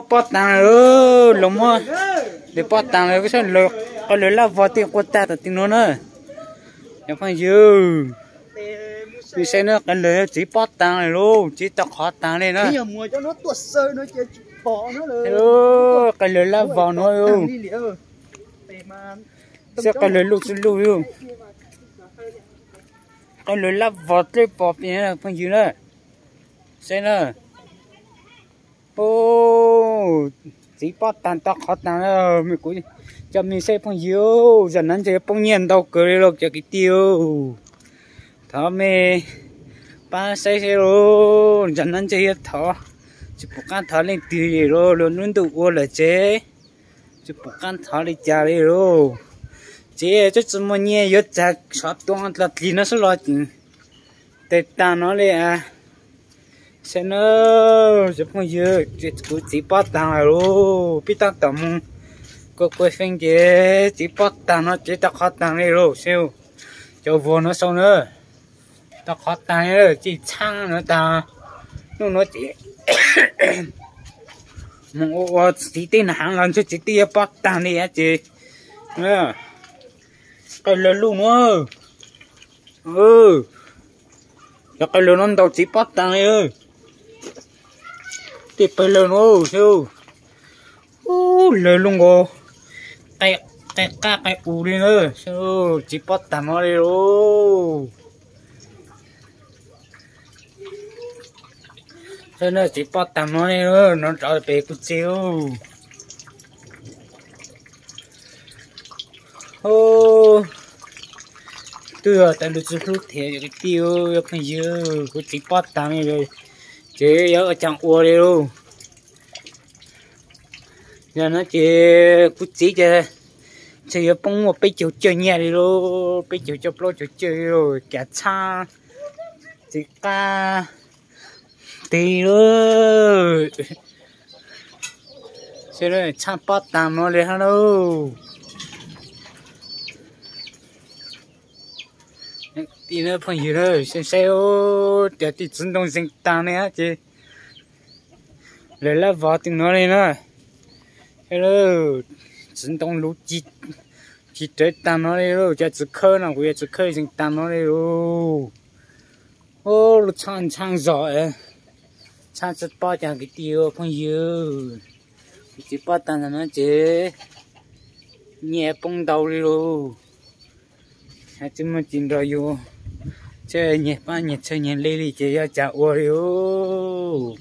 Pob taag lawm, lawv muab lawv pob taag lawm, saib lawv, qee lawv laj vog tej quaj tag tom tej nuav na. Cov phooj ywg, nej saib na, qee lawv txiv pob taag lawm lauj, txiv tau qhov taag li na. Qee lawv laj vog nuav, saib qee lawv luj txuj luj, qee lawv laj vog dlej pos pia phooj ywg na. Saib na. Txiv pob taag tau qhov taag, kuv coj mej saib phooj ywg, zam nuav ntshe yuav poob nyiaj ntau kawg li lauj cov kwv tij. Thov mej pab saib saib lauj, zam nuav ntshe yuav thov, tsis pum qaab thov leej twg li lauj, lub nub ntuj ua lawm tsev, tsis pum qaab thov li cas li lauj. Tsev tub tsi muaj nyiaj yuav txag xov tooj dlog dlig no xwb los tseem tawg taag no li. Saib na, cov phooj ywg, kuv txiv pob taag lawm lauj, peb tab tom moog kuaj kuaj feej ces txiv pob taag no tsev tau qhov taag li lauj. Saib cov vuas nuav sau na, tau qhov taag, txij txhaab nuav taag, nub nuav ces moog ua ua txiv teb nag haav los ntshe txiv teb yuav pob taag li ces, qee lawv luj nuav, cov qee lawv nuav ntau txiv pob taag li. Tej pawg lawg nuav, lawv luj nkaus, qee qab qee u li na, txiv pob taag no li lauj. Txiv pob taag no li, no rov pem kuv txiv lauj. Twb yog tas lub txim hlub thiab cov kwv tij, yog phooj ywg, kuv txiv pob taag li, ces yuav ua caag ua li lauj. Yog no ces kuv txiv ces ntshe yuav poob muaj peb caug cawj nyiaj li lauj, peb caug cawj plaub caug cawj li lauj, kav txhab txiv qab tig lauj. Txhab pob taag no li hab lauj. Tij phooj ywg, saib saib, cov tij txiv ntoo zeeg taag ne ces lawv lab vov tug no li na. Txiv ntoo luv ci rawv taag no li lauj, cov txiv khawb no kuv yog txiv khawb zeeg taag no li lauj. Lub txhab ntshaav zog, txhab tsi pob caag kwv tij phooj ywg. Kuv txiv pob taag no ces nyiaj poob ntau li lauj. Tsi muaj ci nrog yus, tsi nyiag pab nyiag txhawj nyiag li li ces yuav cas ua li lauj.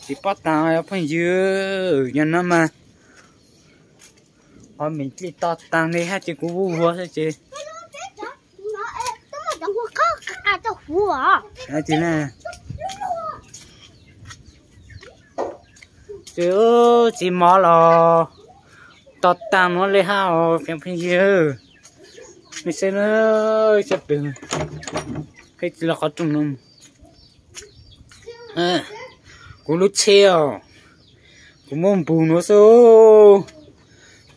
Txiv pob taag phooj ywg, yog no mas ho mem dlej to taag li hab ces kuv vuag vuag xwb ces. Ces txiv mov los to taag nuav li hab os cov phooj ywg. Nej saib na, saib pem, qheb txiv los qhov rooj no. Kuv lub tsheb os, kuv muab npug nuav xwb.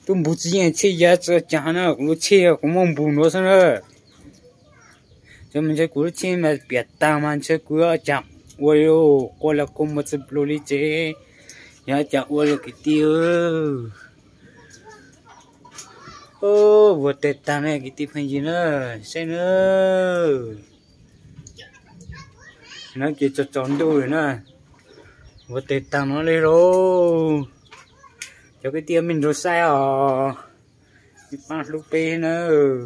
Tub npug tsi yeej tsheb yav tsi caag na, kuv lub tsheb kuv muab npug nuav xwb na. Cov mas ntshe kuv lub tsheb mas piam taag mas ntshe kuv yuav cas ua li, quaj los quaj muag tsi nplua li ces yuav cas ua li kwv tij. Vuag tawg taag ne kwv tij phooj ywg na, saib na. No ces tsaus tsaus ntuj lawm na, vuag tawg taag no li lauj. Cov kwv tij mej nrug saib os, mej pab hlub peb nawb.